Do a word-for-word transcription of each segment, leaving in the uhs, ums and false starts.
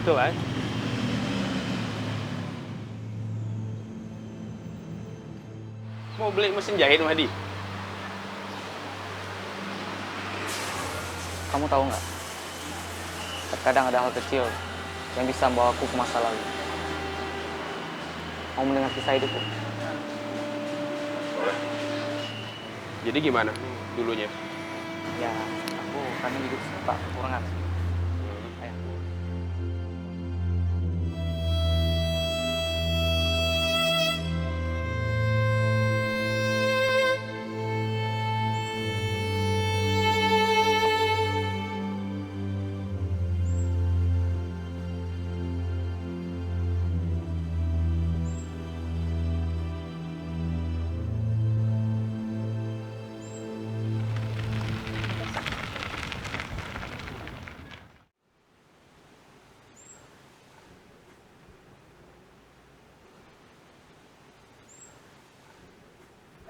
Betul, eh? Mau beli mesin jahit, Mahdi? Kamu tahu nggak? Terkadang ada hal kecil yang bisa membawa aku ke masa lalu. Mau mendengar kisah hidupku? Jadi gimana dulunya? Ya, aku kadang hidup suka kekurangan. Ayahku.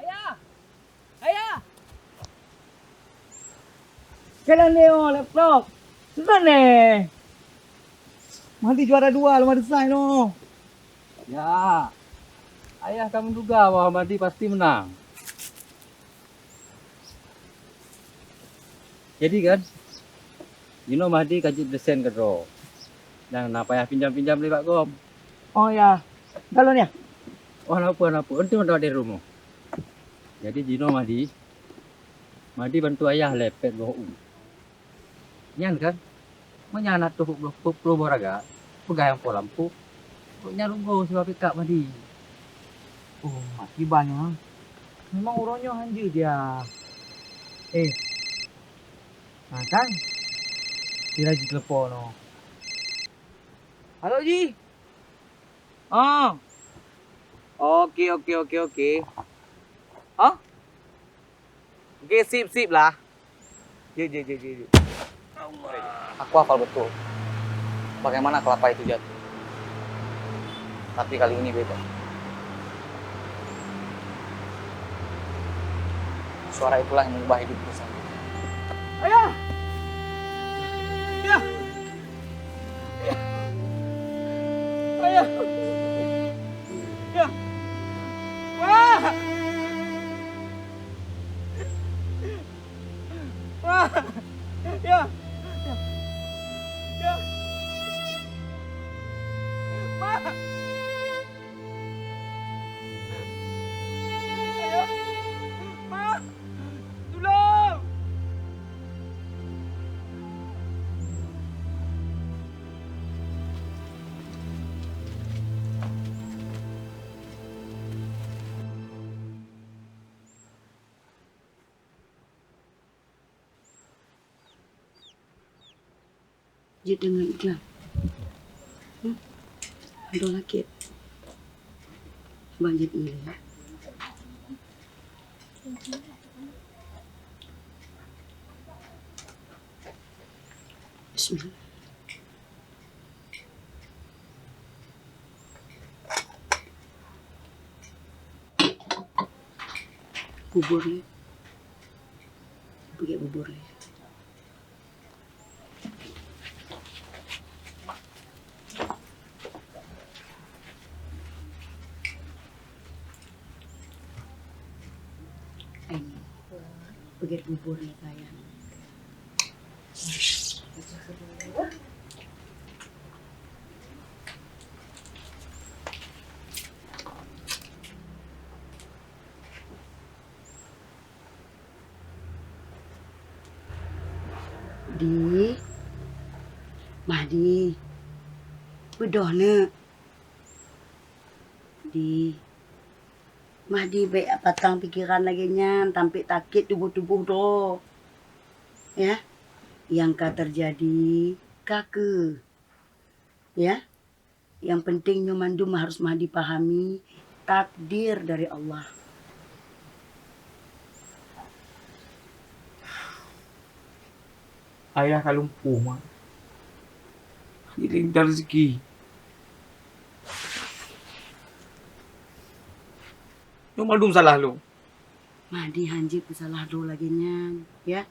Ayah! Ayah! Keunan nyoe laptop. Seutan neh. Mahdi juara dua lom desai noh. Ya. Ayah ka menduga bahwa Mahdi pasti menang. Jadi kan, jinoe Mahdi ka jeuet desain keudroe. Dan na payah pinjam-pinjam lé bak gom. Oh ya, galon ya? Oh, hana peue, hana peue. Untung ada di rumoh. Jadi jinoe Mahdi, Mahdi bantu ayah lé pet boh u. Nyan kan, meunyan na tôh ploh boh raga, peugah nyang po lampu. Kok nyan rugoe siba pikap Mahdi. Oh, akibat nyoe. Memang uroe nyoe hanjeuet dia. Eh, nah kan, sira jiteulepon noh. Halo, Ji. Ah. Oke, oke, oke, oke. Hah? Oke, sip, sip lah. Jeuet, jeuet, jeuet, jeuet, jeuet. Aku hafal betul bagaimana kelapa itu jatuh. Tapi kali ini beda. Suara itulah yang mengubah hidupku selanjutnya. Ayah! Ya! Ya! Ayah! Ya! Wah! Wah! Ya! Ya! Ya! Wah! Ayah! Ma! Tulông! Jeuet deungon iklan. Hmm? Adoe lakét. Ban jeuet ilée. Bismillah. Bubur lé. Peugét bubur lé. Peugét bubur lé sayang. Di, Mahdi, beudôh neuk. Di, Mahdi bék patang pikeran lagée nyan, tampék takét tuboh-tuboh droe. Ya, nyang ka teujadi, ka keuh. Ya, nyang penting nyoe mandum harus Mahdi pahami, takdir dari Allah. Ayah ka lumpuh, Ma. Hana lé mita rezeki. Nyoe mandum salah lôn. Mahdi hanjeuet peusalah droe lagée nyan, ya.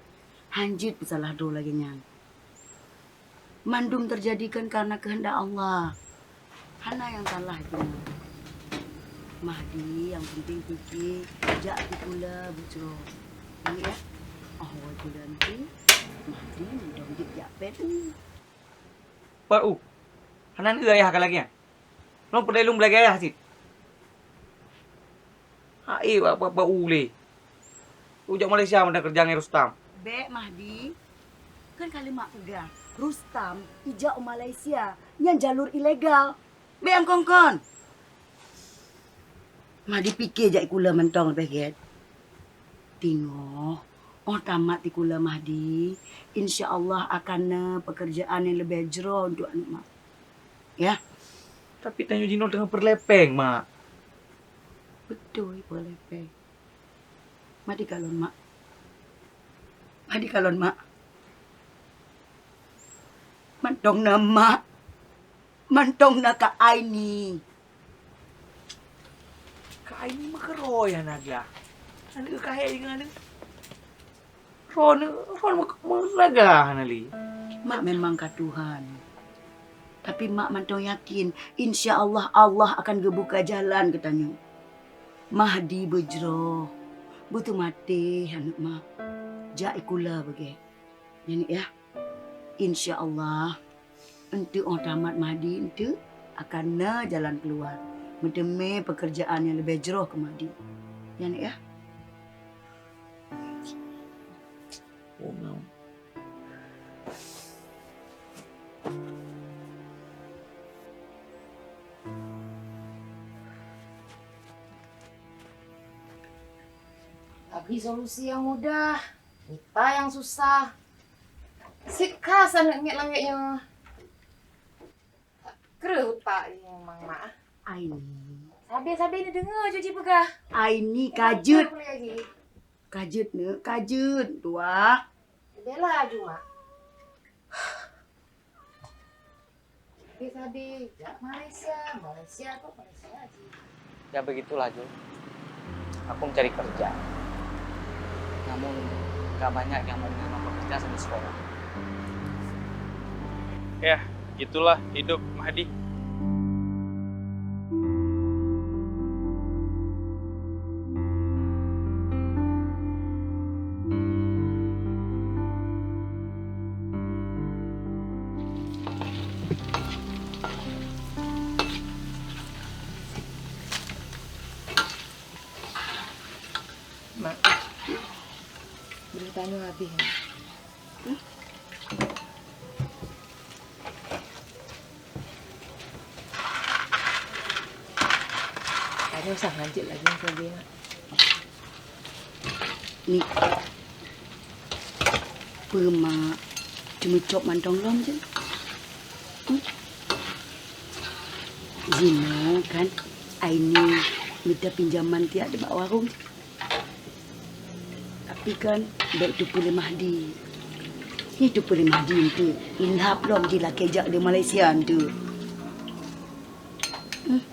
Hanjeuet peusalah droe lagée nyan. Mandum terjadi kan karena kehendak Allah. Hana nyang salah itu. Mahdi, nyang penting pike jak sikula beujroh. Ingat ya, oh, woe sikula nanti, Mahdi mantong jeuet jak pet u. Pet u? Hana neueu ayah ka lagèe nyan. Lôn peureulèe lôn beulagèe ayah cit. Hai, ba, ba, ba u lé. Ujak Malaysia meunan keureuja ngon Rustam. Bèk, Mahdi. Kan ka lheueh mak peugah, Rustam ijak u Malaysia. Nyan jalur ilegal. Bèk angkon-kon. Mahdi pike jak sikula mantong leubeh gèt. Teungoh, oh tamat sikula Mahdi, insya Allah akan na pekerjaan nyang leubeh jroh untuk aneuk mak. Ya. Tapi tanyoe jinoe teungoh peureulèe pèng, Mak. Beutôi, peureulèe pèng. Mahdi kalon, Mak. Mahdi kalon, Mak. Mantong na mak. Mantong na Kak Aini. Kak Aini meukeuroi hana glah. Aneuk kah hai deungon aneuk. Droeneuh, droeneuh meulaga hana lé. Mak memang ka tuha. Tapi mak mantong yakin, insya Allah, Allah akan geubuka jalan keu tanyoe. Mahdi beujroh, beuteumaté aneuk mak. Jak sikula beugèt. Nyan ya. Insya Allah, eunteuk 'oh tamat Mahdi eunteuk akan na jalan keuluwa. Meuteumé peukeurjaan nyang leubeh jroh keu Mahdi. Nyan ya. Abri solusi nyang mudah, mita nyang susah. Sikas aneuk miet lawét nyoe. Kreueh utak jih memang mak ah. Aini. Sabe-sabe ni deungoe ju jipeugah. Aini ka jeuet. Ka jeuet neuk, ka jeuet, tuah. Bela aju mak. Sabe-sabe jak Malaysia, Malaysia kok Malaysia jih. Ya begitulah, Jul. Aku mencari kerja. Namun, gak banyak yang mau menerima pekerja sambil sekolah. Ya, gitulah hidup Mahdi. Mak, beurita nyoe habéh, Mak. Tanyoe usah ngan jeuet lagèe nyan sabe, Mak. Ni, peue mak ceumeucok mantong lom jeuet? Hmm? Jinoe kan Aini mita pinjaman tiak di bak warong. Tapi kan, bèk teupeue lé Mahdi. Nyan teupeue lé Mahdi eunteuk, ilhap lom jilakèe jak di Malaysia eunteuk. Hmm.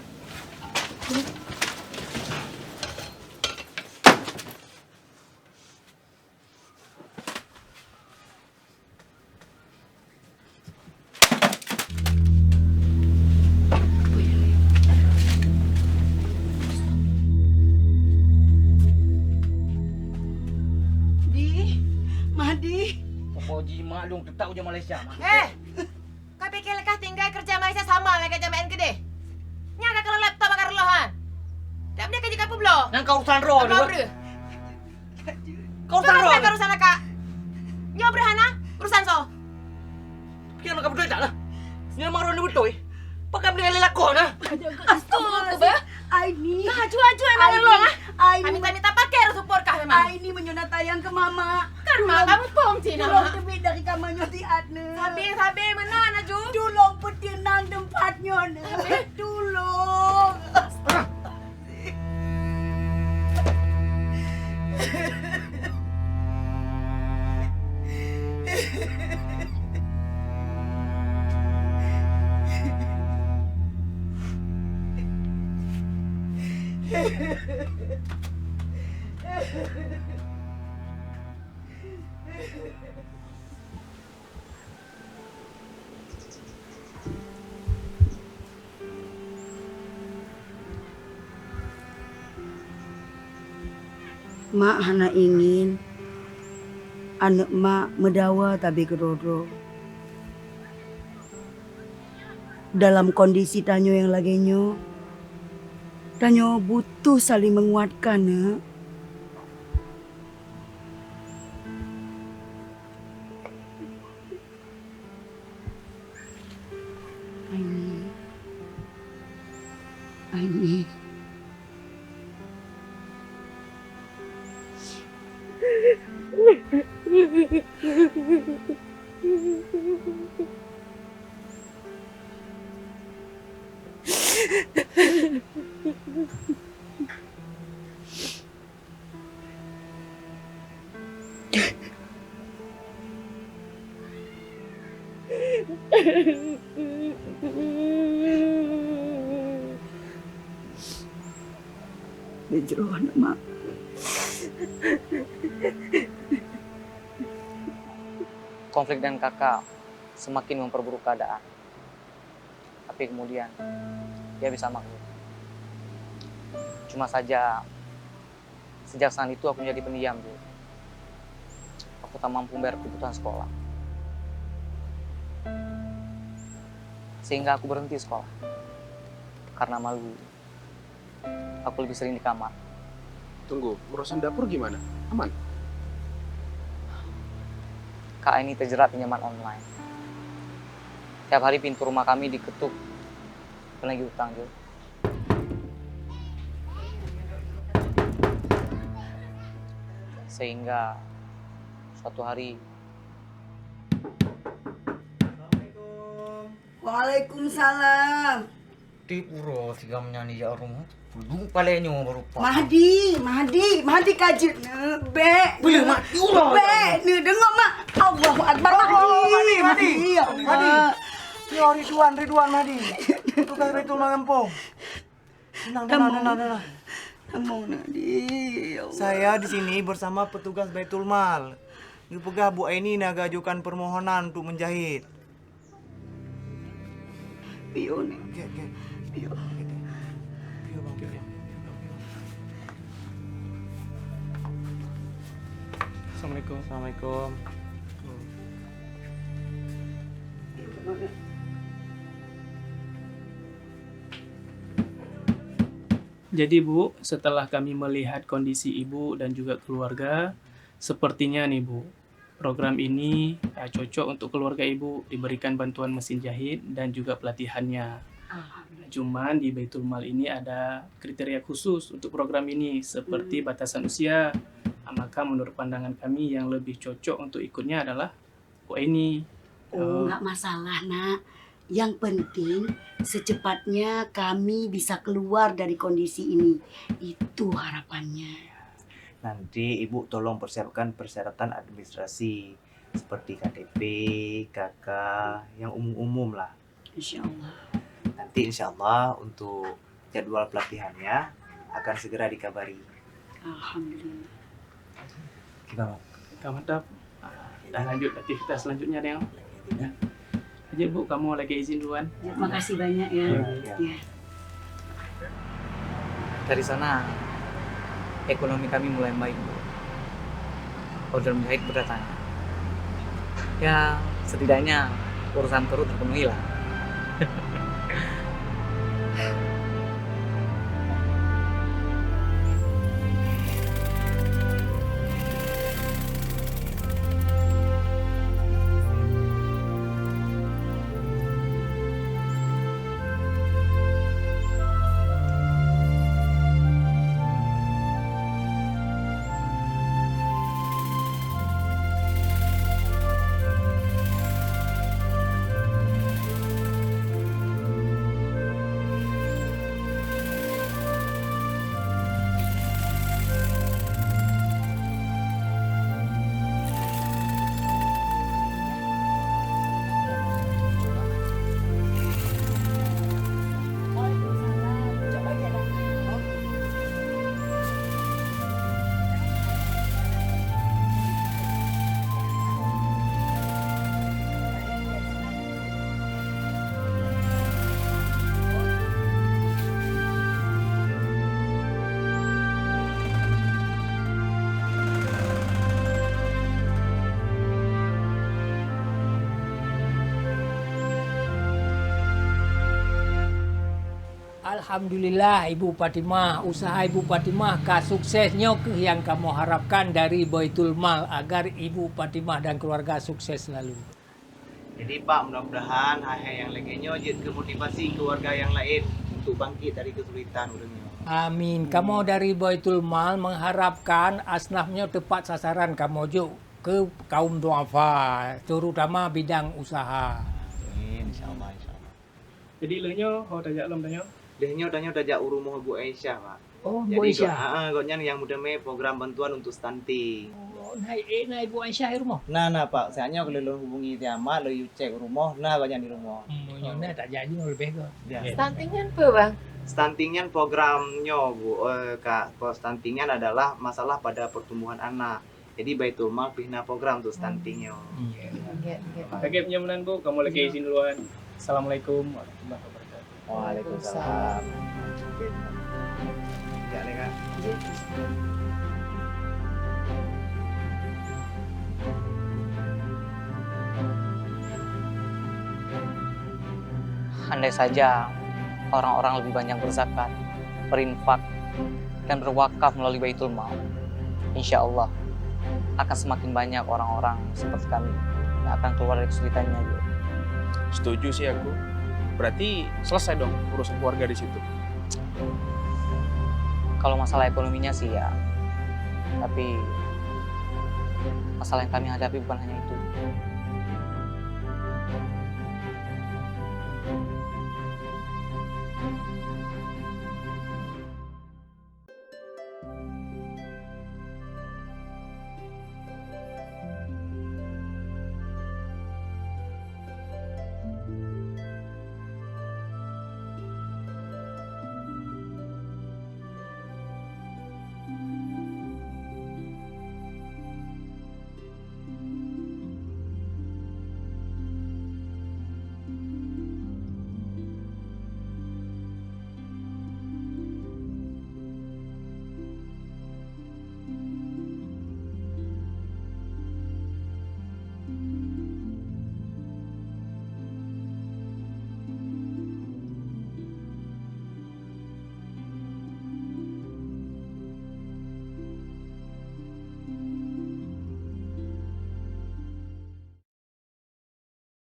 Di, Mahdi. Pokok jimak lôn teutap ujong Malaysia, Mak. Eh! Ka pike leukah tinggai keureuja Malaysia sama lagèe jamén keudeh. Nyan ka keulôn laptop bak Carlo han. Dak meudeh ka jeuet ka peubloe. Nyan ka urusan droe. Apa bro? Ka urusan droe. Apa urusan akak? Nyoe bro hana urusan soe. Pikiran ka beutôi dak lah. Nyoe memang droeneuh beutôi. Pakon meuninggai lé lakoe na? Astaga, bah. Aini. Nah, aju-aju emang Aini. Lôn, ah. Aini. Kami tak minta pakai rasa support kah memang? Aini meunyoe na tayang keu mama. Kan mak kamu pom cina. Tulông teubiet dari kamar nyoe siat neuh. Sabe-sabe meunan aju. Tulông peuteunang teumpat nyoe neuh. Sabe. Tulông. Mak hana ingin aneuk mak meudawa tabé keudroe-droe. Dalam kondisi tanyoe nyang lagée nyoe, tanyoe butuh saling menguatkan, neuk. Aini. Aini. Di jroh aneuk mak. Konflik dengan kakak semakin memperburuk keadaan. Tapi kemudian, dia bisa maklum. Cuma saja, sejak saat itu aku menjadi pendiam, Bu. Aku tak mampu bayar kebutuhan sekolah. Sehingga aku berhenti sekolah. Karena malu, aku lebih sering di kamar. Tunggu, urusan dapur gimana? Aman? Kak Aini terjerat pinjaman online. Tiap hari pintu rumah kami diketuk penagih utang, Jo. Sehingga suatu hari. Assalamualaikum. Waalaikumsalam. Di pura si gam nyan jak rumoh, pudong palée nyoe baru pa. Mahdi, Mahdi, Mahdi ka jeuet neuk, bék. Boleh mati uroe. Bék neuk, deungoe mak. Allahu Akbar, Mahdi. Oh, Mahdi, Mahdi. Ya Allah. Mahdi. Ya Ridwan, Ridwan Mahdi. Petugas Baitul Mal gampông. Tenang, tenang, tenang, tenang. Kamu nak di, ya Allah. Saya di sini bersama petugas Baitul Mal. Geupeugah Bu Aini na geuajukan permohonan untuk menjahit. Pion. Oke, oke. Pion. Oke, oke. Pion, Bang, pion. Assalamualaikum. Assalamualaikum. Jadi, Bu, setelah kami melihat kondisi Ibu dan juga keluarga, sepertinya nih, Bu, program ini, eh, cocok untuk keluarga Ibu, diberikan bantuan mesin jahit dan juga pelatihannya. Alhamdulillah. Cuman di Baitul Mal ini ada kriteria khusus untuk program ini, seperti Hmm. batasan usia. Nah, maka menurut pandangan kami yang lebih cocok untuk ikutnya adalah Bu Aini. Oh, Oh. nggak masalah, Nak. Yang penting secepatnya kami bisa keluar dari kondisi ini. Itu harapannya. Nanti Ibu tolong persiapkan persyaratan administrasi seperti K T P, K K, yang umum-umum lah. Insya Allah. Nanti insya Allah untuk jadwal pelatihannya akan segera dikabari. Alhamdulillah. Kita mau. Kita mantap. Ah, dah lanjut aktivitas selanjutnya, Deng. Ya. Aja, Bu, kamu lagi izin duluan. Ya, makasih banyak, ya. Ya, ya. Ya. Dari sana, ekonomi kami mulai membaik, Bu. Order menjahit berdatangan. Ya, setidaknya urusan perut terpenuhi lah. Alhamdulillah, Ibu Fatimah, usaha Ibu Fatimah ka sukses. Nyoe keuh nyang kamoe harapkan dari Baitul Mal, agar Ibu Fatimah dan keluarga sukses selalu. Jadi, Pak, mudah-mudahan hai-hai nyang lagèe nyoe jeuet keu motivasi keu warga nyang laén untuk bangkit dari kesulitan ureueng nyoe. Amin. Kamoe dari Baitul Mal mengharapkan asnaf nyoe tepat sasaran kamoe jok keu kaum duafa, terutama bidang usaha. Amin, insyaallah, insyaallah. Jadi, lheuh nyoe ho tajak lom tanyoe? Lheuh nyoe tanyoe tajak u rumoh Bu Aisyah, Pak. Oh, Bu Aisyah. Jadi, go-, ha, ha, gobnyan nyang meuteumé program bantuan untuk stunting. Oh, na, eh, na Ibu Aisyah di rumoh? Na, na, Pak. Saat nyoe keuneuk lôn hubungi Tiamat, lôn yue cek u rumoh, na gobnyan di rumoh. Hmm, nyoe na tajak jinoe leubeh göt. Ya. Stunting nyan peue, Bang? Stunting nyan program nyoe, Bu, eh, Kak. Pro-, stunting nyan adalah masalah pada pertumbuhan anak. Jadi, Baitul Mal pih na program untuk stunting nyoe. Iya. Iya, iya. Lagèe nyoe meunan, Bu, kamoe lakèe izin duluan. Assalamualaikum warahmatullahi wabarakatuh. Waalaikumsalam. Oke. Jak lé, Kak. Andai saja orang-orang lebih banyak berzakat, berinfak, dan berwakaf melalui Baitul Mal, insya Allah akan semakin banyak orang-orang seperti kami yang akan keluar dari kesulitannya, Yul. Setuju sih aku. Berarti selesai dong urusan keluarga di situ. Kalau masalah ekonominya sih ya, tapi masalah yang kami hadapi bukan hanya itu.